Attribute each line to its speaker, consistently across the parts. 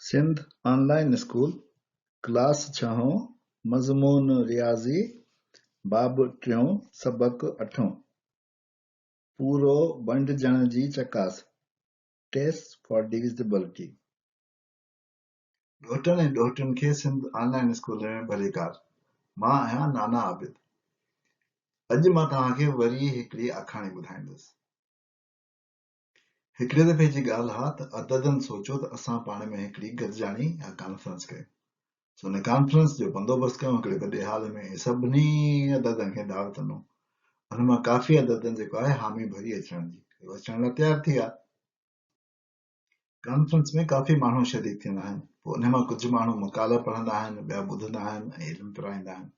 Speaker 1: سنڌ آن line school, class ڇهون، مضمون رياضي، باب ٽيون، سبق اٺون، پورو ونڊجڻ جي چڪاس، Tests for Divisibility. ڏوهٽن ۽ ڏوهٽين کي سنڌ آن لائين اسڪول ۾ ڀليڪار. مان آهيان نانا عابد. اڄ مان توهان کي وري هڪڙي آکاڻي ٻڌائيندس. هڪڙي دفعي جي ڳالهه آ ته عددن سوچيو ته اسان پاڻ ۾ هڪڙي گڏجاڻي يا ڪانفرنس ڪيون. سو ان ڪانفرنس جو بندوبست ڪيو هڪڙي وڏي هال ۾ ۽ سڀني عددن کي دعوت ڏنو. ان مان ڪافي عددن جيڪو آهي حامي ڀري اچڻ جي. هو اچڻ لاء تيار ٿي ويا. ڪانفرنس ۾ ڪافي ماڻهو شريڪ ٿيندا آهن. پوء انهي مان ڪجهه ماڻهو مقالا پڙهندا آهن، ٻيا ٻڌندا آهن ۽ علم پرائيندا آهن.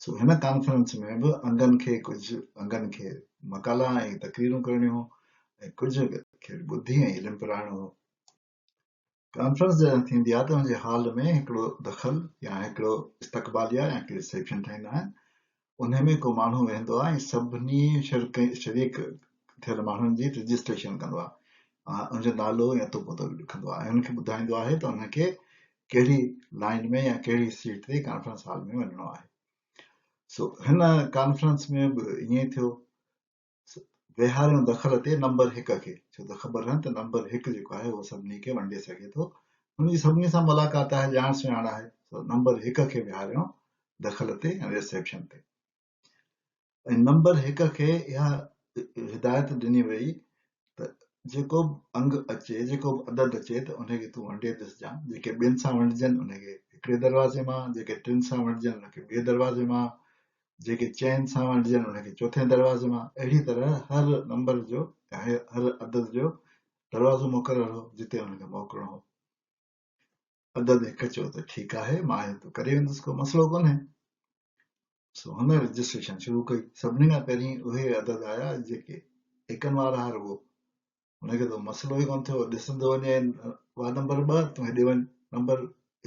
Speaker 1: سو هن ڪانفرنس ۾ به انگن کي ڪجهه انگن کي مقالا ۽ تقريرون ڪرڻيون هو ۽ ڪجهه کي ٻڌي ۽ علم پرائڻو هو. ڪانفرنس جڏهن ٿيندي آهي ته ان جي هال ۾ هڪڙو دخل يا هڪڙو استقباليه يا هڪڙي رسيپشن ٺاهيندا آهن. انهي ۾ ڪو ماڻهو ويهندو آهي ۽ سڀني شريڪ ٿيل ماڻهن جي رجسٽريشن ڪندو آهي ۽ ان جو نالو ۽ اتو پتو به لکندو آهي ۽ ان کي ٻڌائيندو آهي ته ان کي ڪهڙي لائين ۾ يا ڪهڙي سيٽ تي ڪانفرنس هال ۾ وڃڻو آهي. سو هن ڪانفرنس ۾ به ائين ئي ٿيو. ويهاريون دخل تي نمبر هڪ کي، ڇو ته خبر رهن ته نمبر هڪ جيڪو آهي اهو سڀني کي ونڊي سگهي ٿو. هن جي سڀني سان ملاقات آهي، ڄاڻ سڃاڻ آهي. سو نمبر هڪ کي ويهاريون دخل تي يا رسيپشن تي. ۽ نمبر هڪ کي اها هدايت ڏني وئي ته جيڪو به انگ اچي، جيڪو به عدد اچي ته ان کي تون ونڊي ڏسجان، جيڪي ٻن سان ونڊجن ان کي هڪڙي دروازي مان، جيڪي ٽن سان ونڊجن ان کي ٻئي دروازي مان، جيڪي چئن سان ونڊجن ان کي چوٿين دروازي مان، اهڙي طرح هر نمبر جو يا هر عدد جو دروازو مقرر هو جتي ان کي موڪلڻو هو. عدد هڪ چيو ته ٺيڪ آهي مان اهو ڪري ويندس ڪو مسئلو ڪونهي. سو هن رجسٽريشن شروع ڪئي. سڀني کان پهرين اهي عدد آيا جيڪي ايڪن وارا ها رڳو. هن کي ته مسئلو ئي ڪونه ٿيو، ڏسندو وڃي وا نمبر ٻه تون هيڏي وڃ، نمبر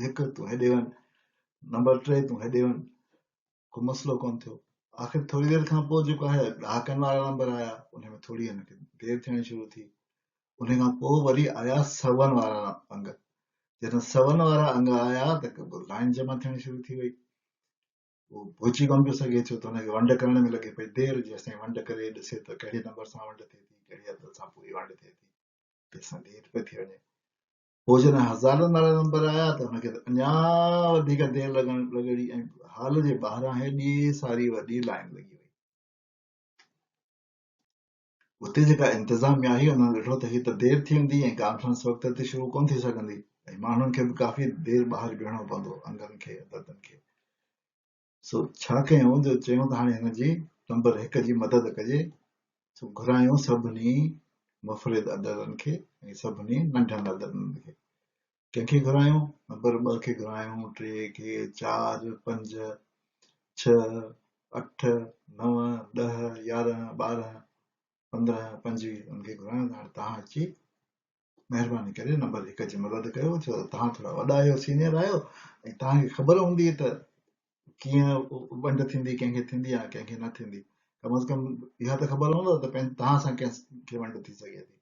Speaker 1: هڪ تون هيڏي وڃ، نمبر ٽي تون هيڏي وڃ، ڪو مسئلو ڪونه ٿيو. آخر ٿوري دير کان پوء جيڪو آهي ڏهاڪن وارا نمبر آيا، ان ۾ ٿوري هن کي دير ٿيڻ شروع ٿي. ان کان پوء وري آيا سون وارا انگ. جڏهن سون وارا انگ آيا ته لائن جمع ٿيڻ شروع ٿي وئي. هو پهچي ڪونه پيو سگهي ڇو ته هن کي ونڊ ڪرڻ ۾ لڳي پئي دير، جيستائين ونڊ ڪري ڏسي ته ڪهڙي نمبر سان ونڊ ٿئي ٿي، ڪهڙي عدد سان پوري ونڊ ٿئي ٿي، تيستائين دير پئي ٿي وڃي. پوء جڏهن هزارن وارا نمبر آيا ته هن کي ته اڃا وڌيڪ دير لڳڻ لڳڙي ۽ هال جي ٻاهران هيڏي ساري وڏي لائين لڳي وئي. اتي جيڪا انتظاميا هئي انهن ڏٺو ته هي ته دير ٿي ويندي ۽ ڪانفرنس وقت تي شروع ڪونه ٿي سگهندي ۽ ماڻهن کي به ڪافي دير ٻاهر بيهڻو پوندو انگن کي عددن کي سو ڇا ڪيائون جو چيائون ته هاڻي هن جي نمبر هڪ جي مدد ڪجي سو گهرايائون سڀني مفرد عددن کي ۽ سڀني ننڍن عددن کي ڪنهن کي گهرايون؟ نمبر ٻه کي گهرايون، ٽي کي، چار، پنج، ڇهه، اٺ، نو، ڏهه، 11، 12، 15، 25 ان کي گهرايون ته هاڻي توهان اچي مهرباني ڪري نمبر هڪ جي مدد ڪيو ڇو ته توهان ٿورا وڏا آهيو سينيئر آهيو ۽ توهان کي خبر هوندي ته ڪيئن ونڊ ٿيندي ڪنهن کي ٿيندي يا ڪنهن کي نه ٿيندي ڪم از ڪم اها ته خبر هوندو ته توهان سان ڪنهن کي ونڊ ٿي سگهي ٿي.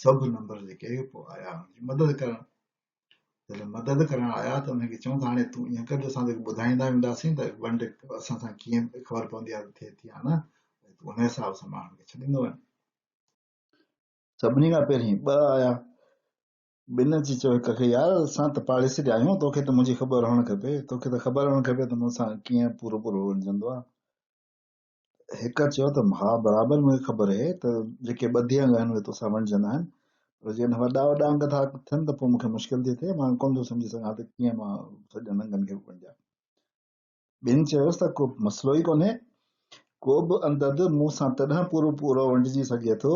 Speaker 1: سڀ نمبر جيڪي پوء آيا ان جي مدد ڪرڻ. جڏهن مدد ڪرڻ آيا ته انهن کي چيون ته هاڻي تون ائين ڪر جو اسان توکي ٻڌائيندا وينداسين ته ونڊ اسان سان ڪيئن خبر پوندي آهي ته ٿئي ٿي يا نه، تون ان حساب سان ماڻهن کي ڇڏيندو وڃ. سڀني کان پهرين ٻه آيا. ٻن اچي چيو هڪ کي يار اسان ته پاڙيسري آهيون توکي ته منهنجي خبر هئڻ کپي، توکي ته خبر هئڻ کپي ته مون سان ڪيئن پورو پورو ونڊجندو آهي. هڪ چيو ته ها برابر مون کي خبر اهي ته جيڪي ٻڌي انگ آهن اهي توسان وڻجندا آهن پر جيڪڏهن وڏا وڏا انگ ٿا ٿين ته پوء مون کي مشڪل ٿي ٿئي مان ڪونه ٿو سمجهي سگهان ته ڪيئن مان سڄن انگن کي ونڊيان. ٻن چيس ته ڪو مسئلو ئي ڪونهي ڪو به عدد مون سان تڏهن پورو پورو ونڊجي سگهي ٿو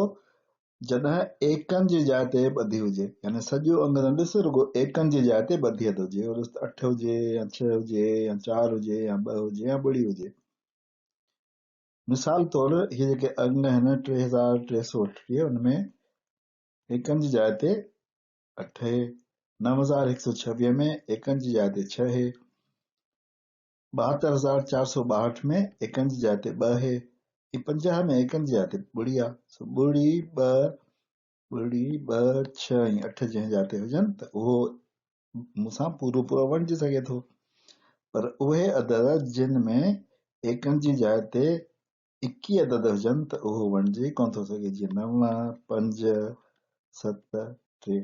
Speaker 1: جڏهن ايڪن جي جاء تي ٻڌي هجي يعني سڄو انگ نه ڏس رڳو ايڪن جي جاء تي ٻڌي هجي اهو ڏس ته اٺ هجي يا ڇهه هجي يا چار هجي يا ٻه هجي يا ٻڙي هجي. مثال طور هي جيڪي انگ آهن 3338 ان ۾ ايڪن جي جاء تي اٺ اهي، 9126 ۾ ايڪن جي جاء تي ڇهه اهي، 72462 ۾ ايڪن جي جاء تي ٻه اهي، ۽ 50 ۾ ايڪن جي جاء تي ٻڙي آهي، سو ٻڙي ٻه ٻڙي، ٻه، ڇهه ۽ اٺ جنهن جاء تي هجن ته اهو مون سان پورو پورو وڻجي سگهي ٿو. پر اهي عدد جن ۾ ايڪن جي جاء تي ايڪيهه عدد هجن ته اهو وڻجي ڪونه ٿو سگهي، جيئن نو، پنج، ست، ٽي.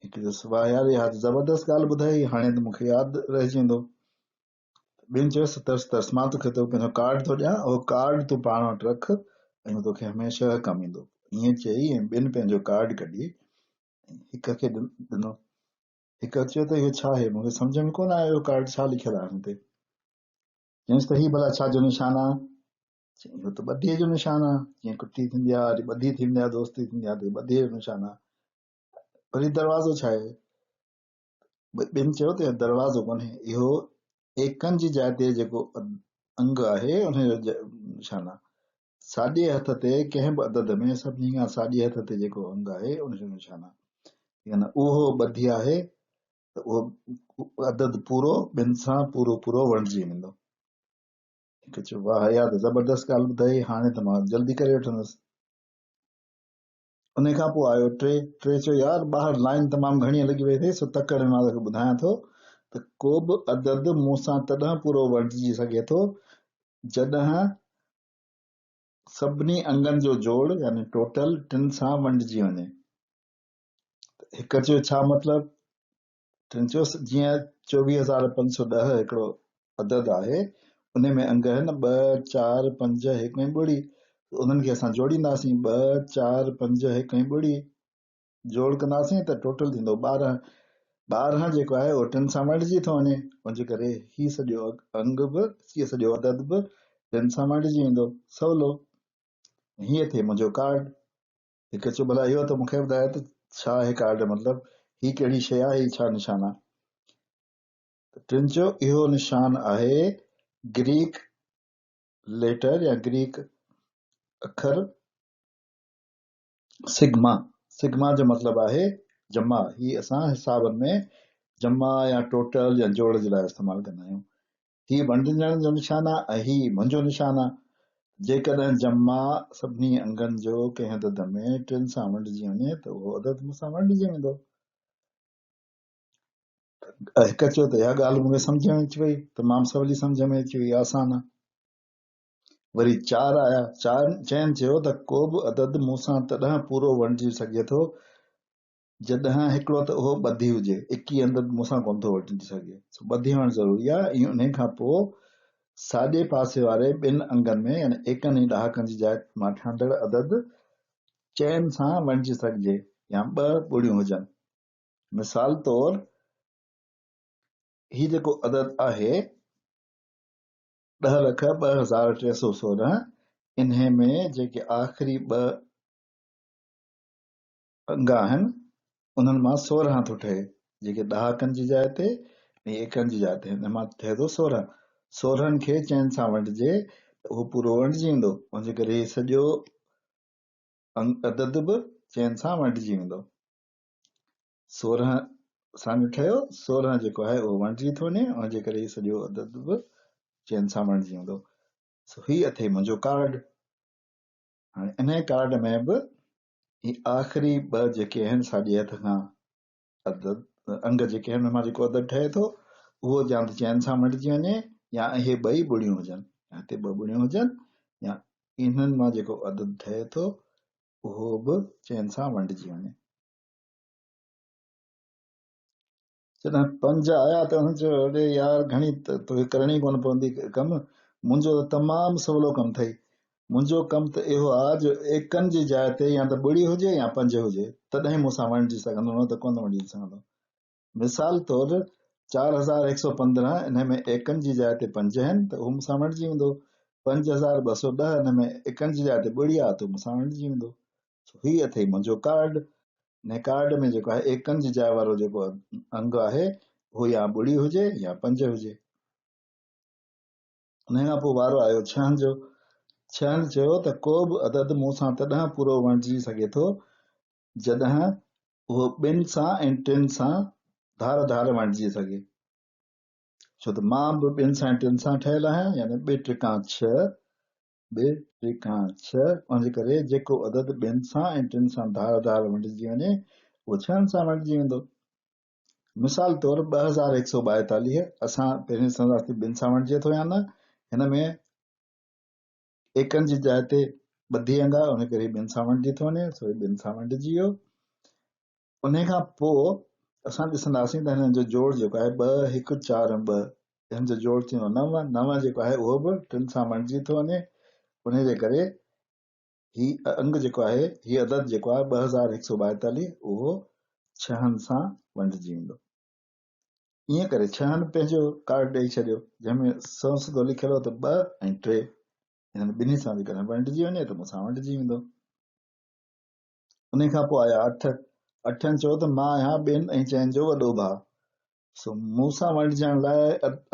Speaker 1: هڪ چيس، واهه يار، اها ته زبردست ڳالهه ٻڌائي، هاڻي ته مون کي ياد رهجي ويندو. ٻين چيس، ترس ترس، مان توکي تو پنهنجو ڪارڊ ٿو ڏيان، اهو ڪارڊ تون پاڻ وٽ رک ۽ اهو توکي هميشه ڪم ايندو. ائين چئي ۽ ٻين پنهنجو ڪارڊ ڪڍي هڪ کي ڏنو. هڪ چيو ته اهو ڇا آهي؟ مون کي سمجهه ۾ ڪونه آيو اهو ڪارڊ ڇا لکيل آهي هن تي. چيائينس ته هي ڀلا ڇا جو نشان آهي؟ چيائين اهو ته ٻڌيء جو نشان آهي. جيئن ڪٽي ٿيندي آهي، وري ٻڌي ٿيندي آهي، دوستي ٿيندي آهي ته هي ٻڌيء جو نشان آهي. پر هي دروازو ڇا آهي؟ ٻين چيو ته اهو دروازو ڪونهي، اهو ايڪن جي جاء تي جيڪو انگ آهي ان جو نشان آهي. ساڄي هٿ تي ڪنهن به عدد ۾ سڀني کان ساڄي هٿ تي جيڪو انگ آهي ان جو نشان آهي. يعني اهو ٻڌي آهي ته اهو عدد پورو ٻن سان پورو پورو وڻجي ويندو. هڪ چيو واهه اها ته زبردست ڳالهه ٻڌائي، هاڻي ته مان جلدي ڪري وٺندس. انهي کان پوء آيو ٽي، ٽي چيو يار ٻاهر لائين تمام گهڻي لڳي وئي اٿئي سو تڪڙ ۾ مان توکي ٻڌايان ٿو ته ڪو به عدد مون سان تڏهن پورو وڻجي سگهي ٿو جڏهن سڀني انگن جو جوڙ يعني ٽوٽل ٽن سان ونڊجي وڃي. هڪ چيو ڇا مطلب؟ ٽن چيو جيئن 24510 هڪڙو عدد آهي ان ۾ انگ آهن ٻه، چار، پنج، هڪ ۽ ٻڙي انهن کي اسان جوڙينداسين ٻه، چار، پنج، هڪ ۽ ٻڙي جوڙ ڪنداسين ته ٽوٽل ٿيندو 12. 12 جيڪو آهي اهو ٽن سان ونڊجي ٿو وڃي ان جي ڪري هي سڄو انگ به هي سڄو عدد به ٽن سان ونڊجي ويندو. سولو. هيئن ٿئي منهنجو ڪارڊ. هڪ چيو ڀلا اهو ته مون کي ٻڌاء ته ڇا آهي ڪارڊ مطلب هي ڪهڙي شيء آهي هي ڇا نشان آهي؟ ته ٽن چيو اهو نشان آهي گريڪ ليٽر يا گريڪ اکر سگما، سگما جو مطلب آهي جمع، هي اسان حسابن ۾ جمع يا ٽوٽل يا جوڙ جي لاء استعمال ڪندا آهيون. هي ونڊجڻ جو نشان آهي ۽ هي منهنجو نشان آهي. جيڪڏهن جمع سڀني انگن جو ڪنهن عدد ۾ ٽن سان ونڊجي وڃي ته اهو عدد مون سان ونڊجي ويندو. هڪ چيو ته اها ڳالهه مون کي سمجهه ۾ اچي وئي، تمام سولي سمجهه ۾ اچي وئي، آسان آهي. وري چار آيا، چئن چيو ته ڪو به عدد مون سان تڏهن پورو ونڊجي سگهي ٿو جڏهن هڪڙو ته اهو ٻڌي هجي، ايڪيهه عدد مون سان ڪونه ٿو ونڊجي سگهي، سو ٻڌي هئڻ ضروري آهي ۽ انهي کان پوء ساڄي پاسي واري ٻن انگن ۾ يعني ايڪن ۽ ڏهاڪن جي جاء مان ٺهندڙ عدد چئن سان ونڊجي سگهجي يا ٻه ٻڙيون هجن. مثال طور هي جيڪو عدد آهي ڏهه لک ٻه هزار ٽي سؤ سورهن انهي ۾ جيڪي آخري ٻه انگ آهن انهن مان 16 ٿو ٺهي جيڪي ڏهاڪن جي جاء تي ۽ ايڪن جي جاء تي آهن ان مان ٺهي ٿو 16. 16 کي چئن سان ونڊجي ته اهو پورو ونڊجي ويندو ان جي ڪري هي سڄو عدد به چئن سان ونڊجي ويندو. 16 سان جو ٺهيو 16 جيڪو آهي اهو ونڊجي ٿو وڃي ان جي ڪري هي سڄو عدد به چئن سان ونڊجي ويندو. سو هي اٿئي منهنجو ڪارڊ. هاڻي انهي ڪارڊ ۾ به هي آخري ٻه جيڪي آهن ساڄي هٿ کان عدد انگ جيڪي آهن ان مان جيڪو عدد ٺهي ٿو اهو يا ته چئن سان ونڊجي وڃي يا اهي ٻئي ٻڙيون هجن يا هتي ٻه ٻڙيون هجن يا انهن مان جيڪو عدد ٺهي ٿو اهو به چئن سان ونڊجي وڃي. جڏهن پنج آيا ته انهن چيو اڙي يار گهڻي توکي ڪرڻي ڪونه پوندي ڪم، منهنجو ته تمام سولو ڪم اٿئي. منهنجو ڪم ته اهو آ جو ايڪن جي جاء تي يا ته ٻڙي هجي يا پنج هجي، تڏهن مون سان ونڊجي سگهندو نه ته ڪونه ونڊجي سگهندو. مثال طور 4115 انهي ۾ ايڪن جي جاء تي پنج آهن ته اهو مون سان ونڊجي ويندو. 5210 انهي ۾ ايڪن جي جاء تي ٻڙي آ ته مون سان ونڊجي ويندو. سو هي اٿئي منهنجو ڪارڊ. انهي ڪارڊ ۾ جيڪو آهي ايڪن جي جاء وارو جيڪو انگ آهي اهو يا ٻڙي هجي يا پنج هجي. انهي کان پوء وارو آيو ڇهن جو. ڇهن چيو ته ڪو به عدد مون سان تڏهن پورو وڻجي سگهي ٿو جڏهن اهو ٻن سان ۽ ٽن سان ڌار ڌار وڻجي سگهي. ڇو ته مان به ٻن سان ۽ ٽن سان ٺهيل آهيان يعني ٻه ٽڪان ڇهه. ٻه، ٽي کان ڇهه، ان جي ڪري جيڪو عدد ٻن سان ۽ ٽن سان ڌار ڌار ونڊجي وڃي، اهو ڇهن سان ونڊجي ويندو. مثال طور 2142 اسان پهرين ڏسنداسين ٻن سان ونڊجي ٿو يا نه. هن ۾ ايڪن جي جاء تي ٻڌي انگ آهي، ان ڪري ٻن سان ونڊجي ٿو وڃي، سو ٻن سان ونڊجي ويو. انهي کان پوء اسان ڏسنداسين ته هنن جو جوڙ جيڪو آهي ٻه، هڪ، چار ۽ ٻه، هن جو جوڙ ٿيندو نو، نو جيڪو آهي اهو به ٽن سان ونڊجي ٿو وڃي، انهي جي ڪري هي انگ جيڪو آهي، هي عدد جيڪو آهي 2142 اهو ڇهن سان ونڊجي ويندو. ائين ڪري ڇهن پنهنجو ڪارڊ ڏئي ڇڏيو، جنهن ۾ سنئون سڌو لکيل هو ته ٻه ۽ ٽي، انهن ٻنهي سان جيڪڏهن ونڊجي وڃي ته مون سان ونڊجي ويندو. انهي کان پوء آيا اٺ. اٺن چيو ته مان آهيان ٻن ۽ چئن جو وڏو ڀاء، سو مون سان ونڊجڻ لاء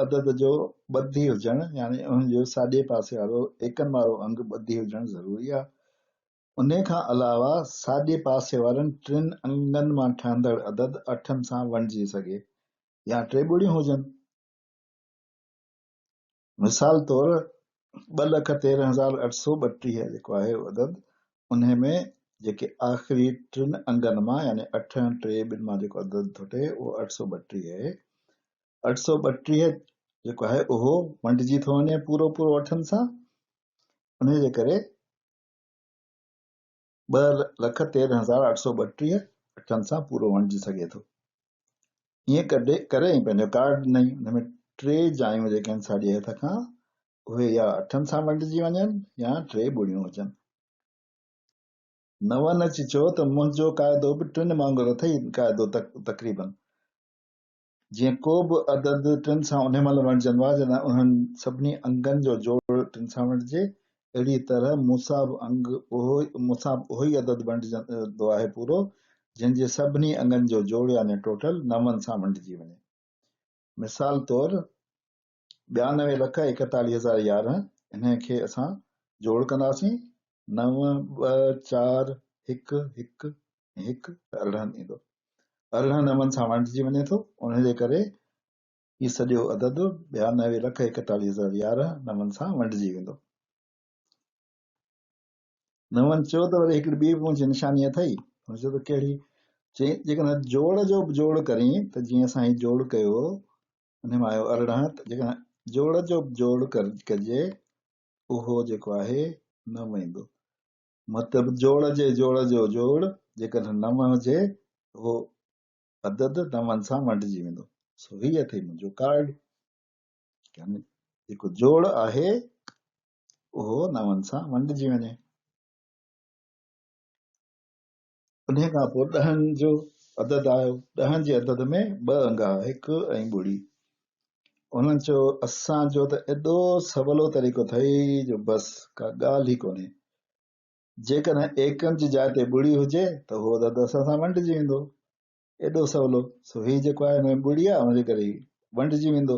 Speaker 1: عدد جو ٻڌي هجڻ يعني ان جو ساڄي پاسي وارو ايڪن وارو انگ ٻڌي هجڻ ضروري آهي. انهي کان علاوه ساڄي پاسي وارن ٽن انگن مان ٺهندڙ عدد اٺن سان ونڊجي سگهي يا ٽي ٻڙيون هجن. مثال طور 213832 جيڪو آهي اهو عدد انهي ۾ جيڪي آخري ٽن انگن مان يعني اٺ ۽ ٽي ٻن مان جيڪو عدد ٿو ٺهي اهو 832 آهي. 832 جيڪو آهي اهو ونڊجي ٿو وڃي پورو پورو اٺن سان، انهي جي ڪري 213832 اٺن سان پورو وڻجي سگهي ٿو. ائين ڪري ۽ پنهنجو ڪارڊ ڏنائين. ان ۾ ٽي جايون جيڪي آهن ساڄي هٿ کان اهي يا اٺن سان ونڊجي وڃن يا ٽي ٻڙيون هجن. نون اچي چيو ته منهنجو قاعدو به ٽن وانگر اٿئي قاعدو تقريبن. جيئن ڪو به عدد ٽن سان انهي مهل ونڊجندو آهي جڏهن انهن سڀني انگن جو جوڙ ٽن سان ونڊجي، اهڙيء طرح مون سان به انگ اهو مون سان به اهو ئي عدد ونڊجندو آهي پورو جنهن جي سڀني انگن جو جوڙ يعني ٽوٽل نون سان ونڊجي وڃي. مثال طور 92 لک 41 هزار 11 انهي کي اسان جوڙ ڪنداسين نو ٻه چار هڪ هڪ ۽ هڪ ته 18 ايندو. 18 نون سان ونڊجي وڃي ٿو، ان جي ڪري هي سڄو عدد 92 لک 41 هزار 11 نون سان ونڊجي ويندو. نون چيو ته وري هڪڙي ٻي به منهنجي نشاني اٿئي. هن چيو ته ڪهڙي؟ چيائين جيڪڏهن جوڙ جو به جوڙ ڪرين ته جيئن اسان هي جوڙ ڪيو ان مان آيو 18 ته جيڪڏهن جوڙ جو به جوڙ ڪجي اهو جيڪو آهي نو ايندو. مطلب جوڙ جي جوڙ جو جوڙ جيڪڏهن نو هجي ته اهو عدد نون سان ونڊجي ويندو. سو هي اٿئي منهنجو ڪارڊ. يعني جيڪو جوڙ آهي اهو نون سان ونڊجي وڃي. انهيء کان پوء ڏهن جو عدد آيو. ڏهن جي عدد ۾ ٻه انگ ها، هڪ ۽ ٻڙي. انهن چيو، اسان جو ته ايڏو سولو طريقو اٿئي جو بس ڪا ڳالهه ئي ڪونهي. جيڪڏهن ايڪن جي جاء تي ٻڙي هجي ته اهو عدد اسان سان ونڊجي ويندو. ايڏو سولو. سو هي جيڪو آهي ان ۾ ٻڙي آهي، ان جي ڪري هي ونڊجي ويندو.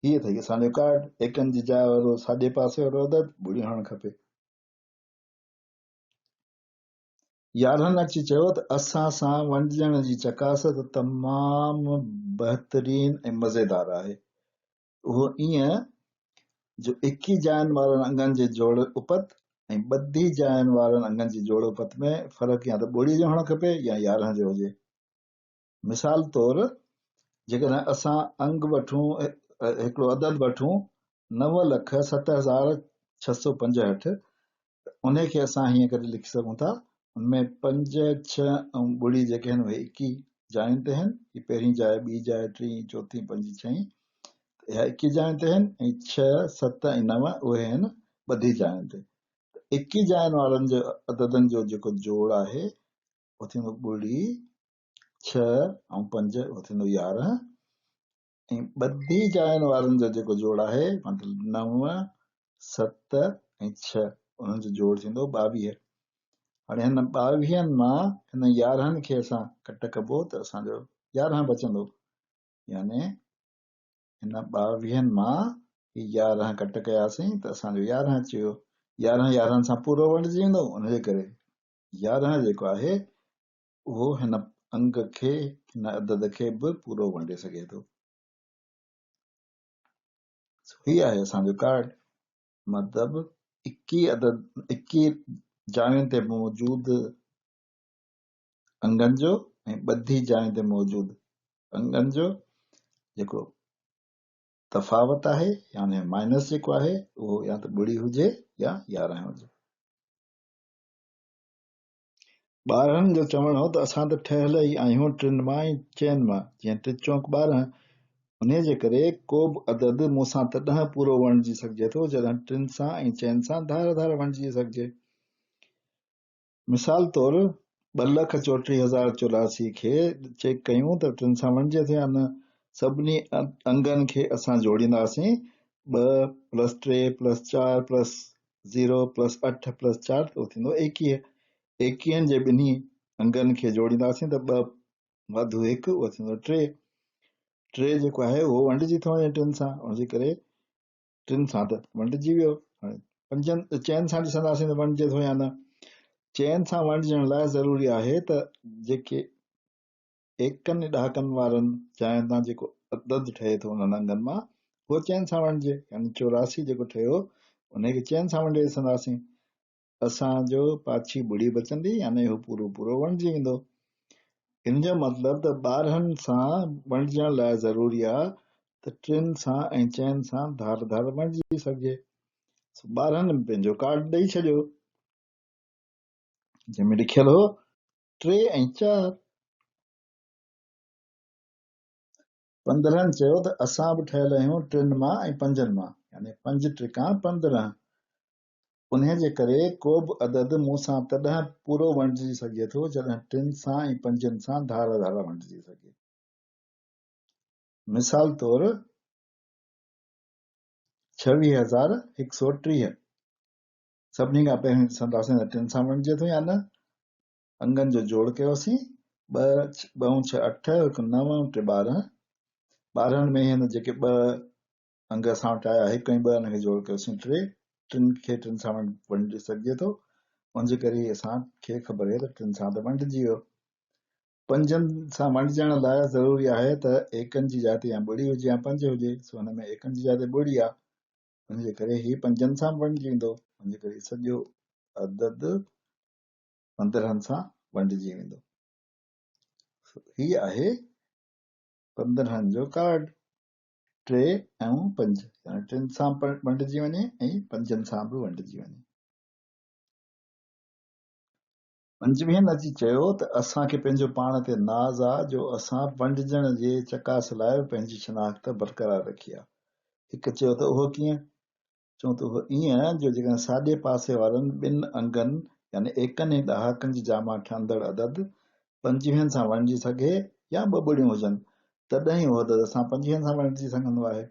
Speaker 1: هي اٿئي اسان جو ڪارڊ. ايڪن جي جاء وارو ساڄي پاسي وارو عدد ٻڙي هئڻ کپي. يارهن اچي چيو ته اسان سان ونڊجڻ جي چڪاس ته تمام بهترين ۽ مزيدار آهي. اهو ائين جو اڪي جاين وارن انگن جي جوڙ اپت ۽ ٻڌي جاين وارن انگن جي جوڙ اپت ۾ فرق يا ته ٻڙي جو هئڻ کپي يا 11 جو هجي. مثال طور جيڪڏهن اسان انگ وٺون هڪڙو عدد وٺون 907665 ته انهي کي اسان هيئن ڪري لکي سگهون ٿا، ان ۾ پنج، ڇهه ۽ ٻڙي جيڪي آهن اهي اڪي جاين تي آهن، هي پهرين جاء، ٻي جاء، ٽين، چوٿين، پنجين، ڇهين ته اها اڪي جاين تي آهن ۽ ڇهه، ست ۽ نو اهي آهن ٻڌي جاين تي. ته اڪي جاين وارن جي عددن جو جيڪو جوڙ آهي اهو ٿيندو ٻڙي، ڇهه ۽ پنج اهو ٿيندو 11 ۽ ٻڌي جاين وارن جو جيڪو جوڙ آهي مطلب نو، ست ۽ ڇهه انهن جو جوڙ ٿيندو 22. هاڻي هن ٻاويهن مان هن 11 کي اسان ڪٽ ڪبو ته اسان جو 11 بچندو، يعني هن ٻاويهن مان هي 11 ڪٽ ڪياسين ته اسان جو 11 اچي ويو. 11 11 سان پورو ونڊجي ويندو، ان جي ڪري 11 جيڪو آهي اهو هن انگ کي، هن عدد کي به پورو ونڊي سگهي ٿو. هي آهي اسان جو ڪارڊ. مطلب ايڪيهه عدد ايڪيهه جاين تي موجود انگن جو ۽ ٻڌي جاين تي موجود انگن جو جيڪو تفاوت آهي يعني مائنس جيڪو آهي اهو يا ته ٻڙي هجي يا 11 هجي. 12 جو چوڻ هو ته اسان ته ٺهيل ئي آهيون ٽن مان ۽ چئن مان، جيئن ٽي چونڪ 12. انهيء جي ڪري ڪو به عدد مون سان تڏهن پورو وڻجي سگهجي ٿو جڏهن ٽن سان ۽ چئن سان ڌار ڌار وڻجي سگهجي. مثال طور 234084 کي چيڪ ڪيون ته ٽن سان وڻجي ٿو يا نه. سڀني انگن کي اسان جوڙينداسين، ٻه پلس ٽي پلس چار پلس زيرو پلس اٺ پلس چار ته اهو ٿيندو 21. ايڪيهن جي ٻنهي انگن کي جوڙينداسين ته ٻه واڌو هڪ اهو ٿيندو ٽي. ٽي جيڪو آهي اهو ونڊجي ٿو وڃي ٽن سان، ان جي ڪري ٽن سان ته ونڊجي ويو. هاڻي پنجن چئن سان ڏسنداسين ته ونڊجي ٿو يا نه. چئن سان ونڊجڻ لاء ضروري آهي ته جيڪي ايڪن ڏهاڪن وارن جاين تان جيڪو عدد ٺهي ٿو انهن انگن مان اهو چئن سان ونڊجي، يعني 84 جيڪو ٺهيو انهي کي چئن سان ونڊي ڏسنداسين، اسان جو پاڇي ٻڙي بچندي يعني اهو پورو پورو ونڊجي ويندو. ان جو مطلب ته 12 سان ونڊجڻ لاء ضروري آ ته ٽن سان ۽ چئن سان ڌار ڌار ونڊجي سگهجي. سو 12 پنهنجو ڪارڊ ڏئي ڇڏيو جنهن ۾ لکيل هو ٽي ۽ چار. 15 چيو ته اسان به ٺهيل آهيون ٽن مان ۽ پنجن مان، يعني پنج ٽڪان 15. انهيء جي ڪري ڪو به عدد مون سان تڏهن پورو ونڊجي سگهي ٿو جڏهن ٽن سان ۽ پنجن سان ڌار ڌار ونڊجي سگهي. مثال طور 26130. سڀني کان پهرين ڏسنداسين ته ٽن سان ونڊجي ٿو يا نه. انگن جو جوڙ ڪيوسين، ٻه، ٻه ڇهه اٺ، هڪ نو، ٽي 12. 12 ۾ هن جيڪي ٻه انگ اسان وٽ آيا هڪ ۽ ٻه، ان کي جوڙ ڪيوسين ٽي. ٽن کي ٽن سان ونڊي سگهجي ٿو، ان جي ڪري اسان کي خبر آهي ته ٽن سان ته ونڊجي ويو. پنجن سان ونڊجڻ لاء ضروري آهي ته ايڪن جي جاء تي يا ٻڙي هجي يا پنج هجي، سو هن ۾ ايڪن جي جاء تي ٻڙي آهي، ان جي ڪري هي پنجن سان به ونڊجي ويندو، ان جي ڪري سڄو عدد 15 سان ونڊجي ويندو. هي آهي 15 جو ڪارڊ. ٽي ۽ پنج يعني ٽن سان به ونڊجي وڃي ۽ پنجن سان به ونڊجي وڃي. پنجويهن اچي چيو ته اسان کي پنهنجو پاڻ تي ناز آ جو اسان ونڊجڻ جي چڪاس لاء به پنهنجي شناخت برقرار رکي آ. هڪ چيو ته اهو ڪيئن؟ چون ته اهو ائين جو جيڪڏهن ساڄي پاسي وارن ٻن انگن يعني ايڪن ۽ ڏهاڪن جي جاء مان ٺهندڙ عدد پنجويهن سان ونڊجي سگهي يا ٻه ٻڙيون هجن تڏهن ئي اهو عدد اسان پنجويهن سان ونڊجي سگهندو آهي.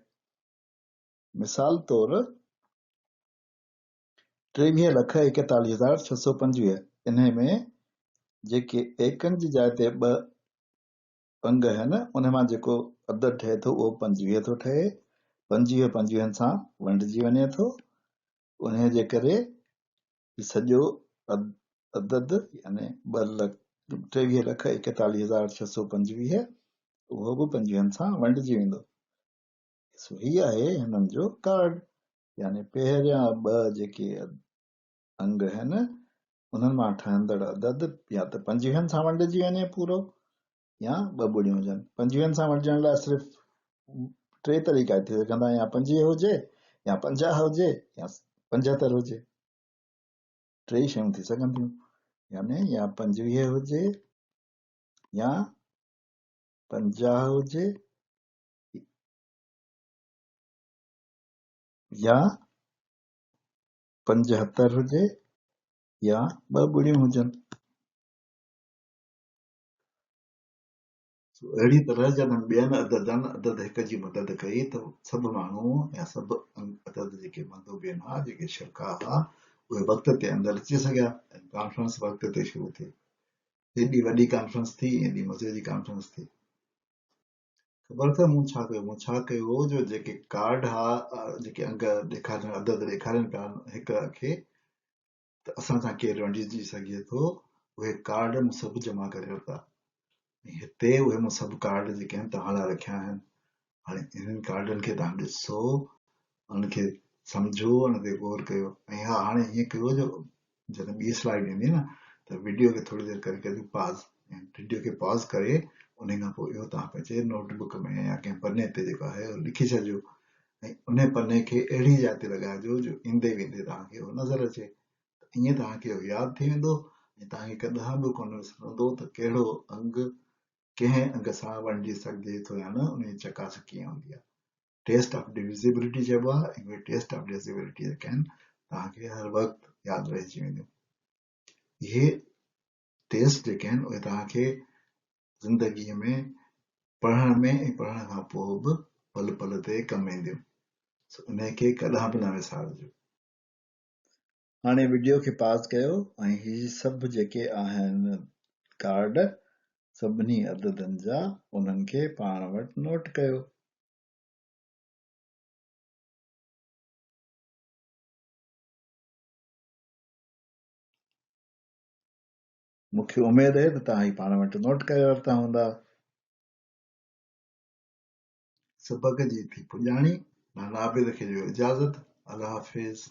Speaker 1: مثال طور 2341625 انهي ۾ جيڪي ايڪن جي جاء تي ٻه انگ آهن، انهي مان جيڪو عدد ٺهي ٿو اهو 25 ٿو ٺهي، 25 پنجويهن سان ونڊجي وڃي ٿو، انهي جي ڪري هي سڄو عدد يعني ٻه لک 2341625 اهو به پنجويهن سان ونڊجي ويندو. سو هي آهي هنن جو ڪارڊ يعني پهريان ٻه جيڪي انگ آهن انهن مان ٺهندڙ عدد يا ته پنجويهن سان ونڊجي وڃي پورو يا ٻه ٻڙيون هجن. پنجويهن سان ونڊجڻ لاء صرف ٽي طريقا ٿي سگهندا يا 25 هجي يا 50 هجي يا 75 هجي. ٽي شيون ٿي سگهن ٿيون يعني يا 25 هجي يا 50 هجي يا 75 هجي يا ٻه ٻڙيون هجن. سو اهڙي طرح جڏهن ٻين عددن عدد هڪ جي مدد ڪئي ته سڀ ماڻهو يا سڀ عدد جيڪي مندوبين ها، جيڪي شرڪاء ها، اهي وقت تي اندر اچي سگهيا ۽ ڪانفرنس وقت تي شروع ٿي. ايڏي وڏي ڪانفرنس ٿي، ايڏي مزي جي ڪانفرنس ٿي. خبر اٿئي مون ڇا ڪيو؟ مون ڇا ڪيو جو جيڪي ڪارڊ ها، جيڪي انگ ڏيکارين، عدد ڏيکارين پيا هڪ کي ته اسان سان ڪير ونڊجي سگهي ٿو، اهي ڪارڊ مون سڀ جمع ڪري ورتا ۽ هتي اهي مون سڀ ڪارڊ جيڪي آهن توهان لاء رکيا آهن. هاڻي انهن ڪارڊن کي توهان ڏسو، انهن کي سمجهو ان تي غور ڪيو ۽ ها هاڻي ائين ڪيو جو جڏهن ٻي سلائيڊ ايندي نه ته وڊيو کي ٿوري دير ڪري ڪجو پاز ۽ وڊيو کي پاز ڪري ان کان پوء اهو توهان پنهنجي نوٽ بڪ ۾ يا ڪنهن پني تي جيڪو آهي اهو لکي ڇڏجو ۽ ان پني کي اهڙي جاء تي لڳائجو جو ايندي ويندي توهان کي اهو نظر اچي ته ائين توهان کي اهو ياد ٿي ويندو ۽ توهان کي ڪڏهن به ڪونه وسرندو ته ڪهڙو انگ ڪنهن انگ سان ونڊجي سگهجي ٿو يا نه ان جي چڪاس ڪيئن هوندي آهي. ٽيسٽ آف ڊويزيبلٽي چئبو آهي ۽ اهي ٽيسٽ آف ڊويزيبلٽي جيڪي آهن توهان کي هر وقت ياد رهجي وينديون. اهي ٽيسٽ جيڪي آهن اهي توهان کي زندگيء ۾ پڙهڻ ۾ ۽ پڙهڻ کان پوء به پل پل تي ڪم اينديون. سو انهي کي ڪڏهن به نه وسارجو. هاڻي وڊيو کي پاز ڪيو ۽ هي سڀ جيڪي آهن ڪارڊ سڀني عددن جا انهن کي پاڻ وٽ نوٽ ڪيو. مون کي اميد آهي ته توهان هي پاڻ وٽ نوٽ ڪري ورتا هوندا. سبق جي ٿي پڄاڻي. نانا عابد کي ڏيو اجازت. الله حافظ.